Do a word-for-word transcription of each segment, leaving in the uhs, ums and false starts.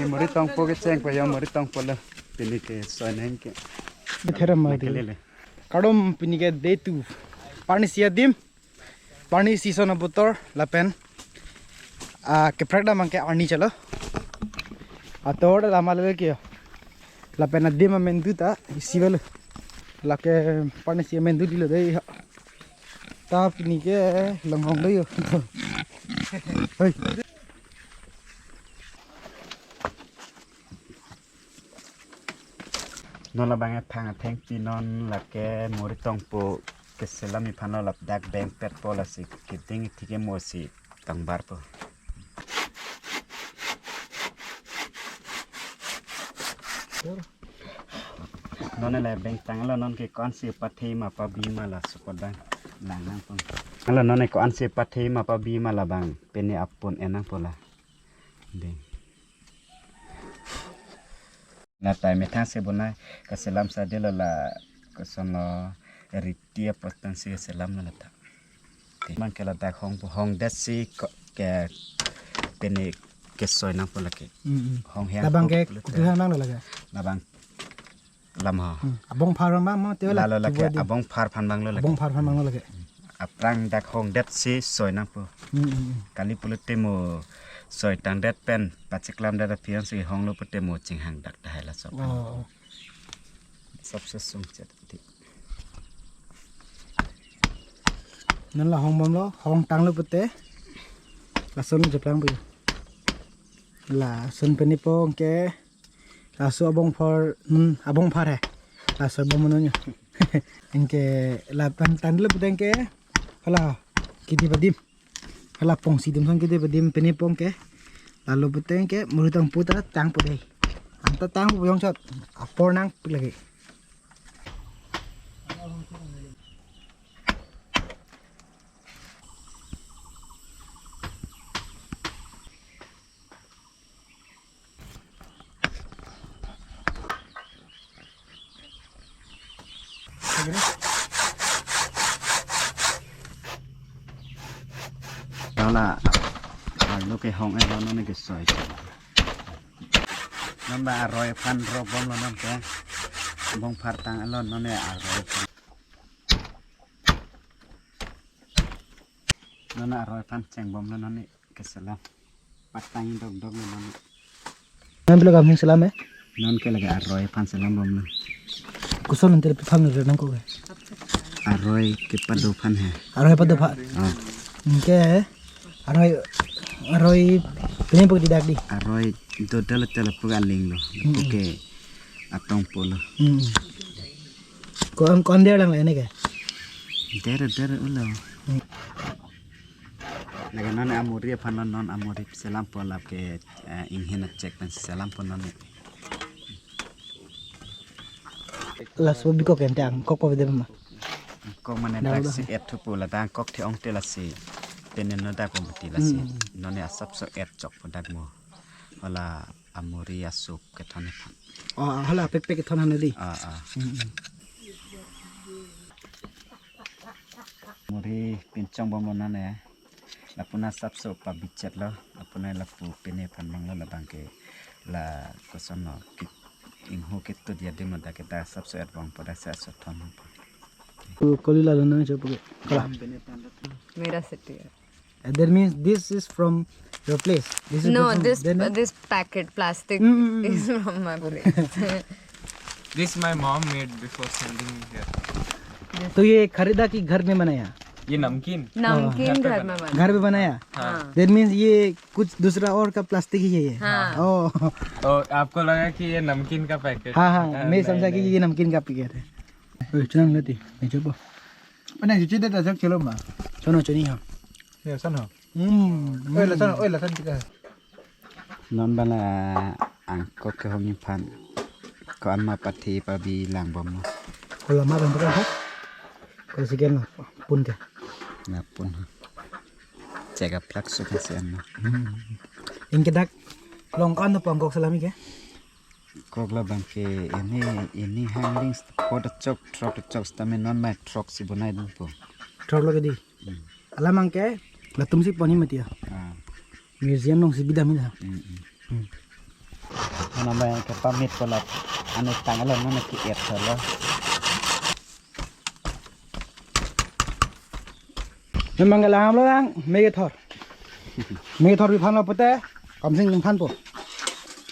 Muri tongpo kecheng po ya, muri tongpo lo. Pini kesoi nang ke. Theram ma di. Makelele. Kardom, pini ke day two. Parni isi adim. Parni isi ason abotor lapen, ah, keprek damang ke arni chalo. Ator da lama lele ke. Lapen adim amendu ta isi avelo. Lake parni isi amendu dilo dei. Ta pini ke longhong dei yo. Hoi. Non labang athang athengpi non lake muri tongpo keselam iphan lo, ladak bengpetpo, lasi keding thike mo si tangbarpo. Non le bengtang lo, non ke ko-ansi pathe ma pabi ma, laso apot dang lang nangpo. Alo, non ke ko-ansi pathe ma pabi ma labang pini apun enang po la. Ding. La tai methang si bonai keselam sa dei lo, la koson lo, riti apot tang si keselam lo la ta. Ding. Mang ke ladak hong, hongdet si ko-, ke pini kesoi nangpo lake. Hmm, hmm. Hong hang. Labang ko ke pulote. Kutu hang nang lo lake. Labang lam ha. Hmm. Abong phar abang ma, ma te la. Lalo lake kibo di. Abong phar aphan abang lo lake. Abong phar aphan abang lo lake. Aphrang dak hongdet si soi nangpo. Hmm, hmm, hmm. Kali pulote mo soi tangdet pen pacheklamdet aphi-an si honglo pute mo chinghang dak tahai laso aphan. Oh. Sabse sungchet di. Non la hong bomlo, hong tanglo pute. Lason cheplang pu. Lason pini po ke. Laso abong phar, hmm, abong phar he. Laso abong mono nyo. Anke lapen tanglo pute ke. Hala kidi padim. Hala pongsi adim ason kidi padim pini po ke. Lalo pute ke muri tongpo ta tangpo dei. Anta tangpo jongchot. Apor nangpo lake. Hala, alo ke hong-et lo, non ke soi. Non ba aroi aphan rok bomlo non ke. Abong phar tanglo non ke aroi aphan. Non aroi aphan cheng bomlo non ke keselam. Patang dokdok lo non. Non pilo kam hing selam eh? Non ke lake aroi aphan selam bomlo. Koson antir pitham ni renang ko ke. Aroi kepado aphan he. Aroi pado aphan. Ah. Anke aroi, aroi pini po didak di. Aroi dodal tela puga ling lo. Hmm. Puke atongpo lo. Hmm. Ko-an, ko-an der lang la ne ke? Der, der ulo. Hmm. Lake non amuri aphan non, non amuri selampo lake, eh, inghin achek pen selampo non. Laso bikok ente angkok ko de ma. Angkok mane dak si et thupo, ladak angkok the-ong te lasi. Tene no dak ko mati lasi. Hmm. Non asapso et chokpo dak mo. Hala amuri asuk kethon aphan. Oh, hala pekpek kethon aphan di. Ah, ah. Hmm, hmm. Muri pinchong bomlo non eh. Lapu asapso pabichet lo. Lapu lapu pini aphan abang lo, labang ke la koson lo ki-, ingho ketut adim lo, dak ke ta asapso et bompo, dak si aso thon bompo. Ko-, koli lalo nang chopo ke. Kala. Mera seti hai. Uh, that means this is from your place. This is No, from, this, then this packet plastic Mm, mm, mm. is from my place. This my mom made before sending me here. तो ये खरीदा कि घर में बनाया? ये नमकीन। नमकीन हाँ। घर में बना। घर में बनाया? हाँ। That means ये कुछ दूसरा और का प्लास्टिक ही है ये? हाँ। Oh। और आपको लगा कि ये नमकीन का पैकेट? हाँ, हाँ, हाँ, मैं नहीं, समझा कि नहीं। ये नमकीन का पैकेट है। Oi, chenam lati, ni chopo. Mana cuci deh, dak chelo ma. Chono choni ha. Ya, san ha. Hmm. Oi, lasan, oi, lasan kita. Non bala angkok kehong aphan. Ko-an ma pathe pabi lang bomlo. Ko lama kan bukan ha? Ko sekian lah, pun ke. Na pun. Chek aplak su kasi ano. Hmm. Anke dak long ko-an to angkok selam ke? Kok labang ke ini, ini hangding pot chok, throk chok sitame non mai throk si bonai dun po. Throk lo ke di. Hmm. Alamang ke latum si pon-i mati ya. Ah. Museum along si bidam ida. Hmm, hmm. Hmm. Name kepamit kolak. Ane tanglo name ke-et solo. Memang kelang lo lang, me kethor. Me kethor pi aphan lo pute, Kamsing aphan po.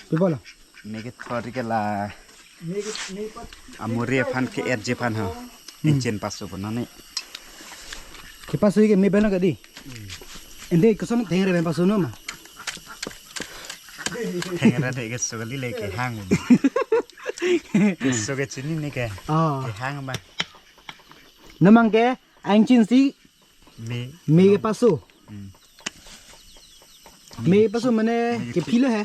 Pi apot lo? Me kethor ke la. Amuri aphan ke-etji aphan ho. Hmm. Ingchin pasu pon nani. Kepasu ke me pen lo ke di. Ante koson thengre pen pasu no ma. Thengre de keso kali le kehang. Keso ke chinine ke. Oh. Kehang ma. Nemang ke ingchin si Me. Me kepasu. Hmm. Me kepasu mane me ke kepi lo he.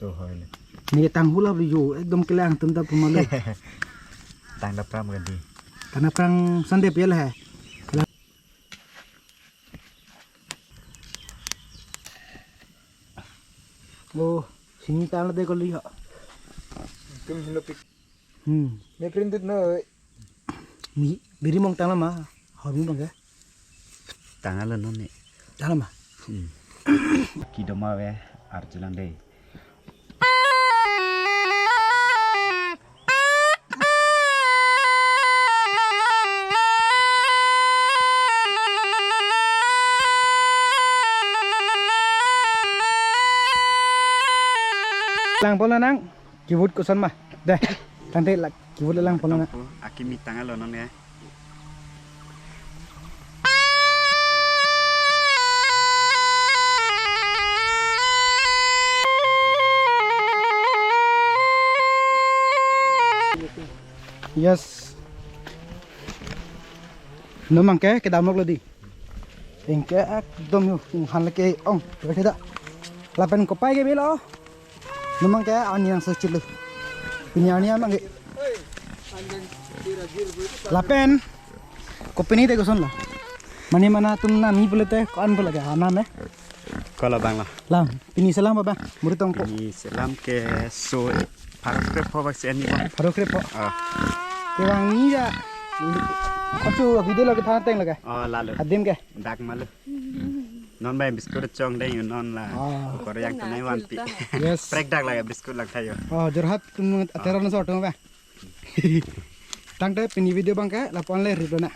So hoi le. Me ketang hula beli jo, ekdom kelang atum ta puma lo. Tang dapram ke di. Tang dapram sande pi lo he. Oh, sini tang lo de kali ha. Tum hino pik. Hmm. Me print no. Mi, biri mong tanglo ma, hormu bang ke? Tanglo non ne. Tanglo ma? Hmm. Kedam ave, arjulang dei. Lang pon nang. Kivut koson ma? Dei. Tangte la kivut lang pon nang. Akimi tanglo non ya. Yes. Nemang ke kedam lo di. Ingke ekdom yo, inghan lake ong, berarti dak. Lapen kopai ke bilo. Nemang ke ani yang secil lo. Pini ani amang ke. Lapen, kopini te koson lo. Mane mana atum nami pule te, ko-an pule ke, anam eh. Kola bang lo. Lam, pini selam apa bang? Muri tong po. Pini selam ke so, pharo krepho bak si ani bang. Pharo krepho. Ah. Ke bang ni ya. Achu video lo kethan ateng lo ke. Oh, lalo. Adim ke. Dak malu. Non bai biscuit chong deng non la. Ah. Korean to nai vanpi. Yes. Prek dak la biscuit lang thayo. Oh, Jorhat atum ateron so atum ba. Tangte pini video bang ke lapu-an le rip lo na.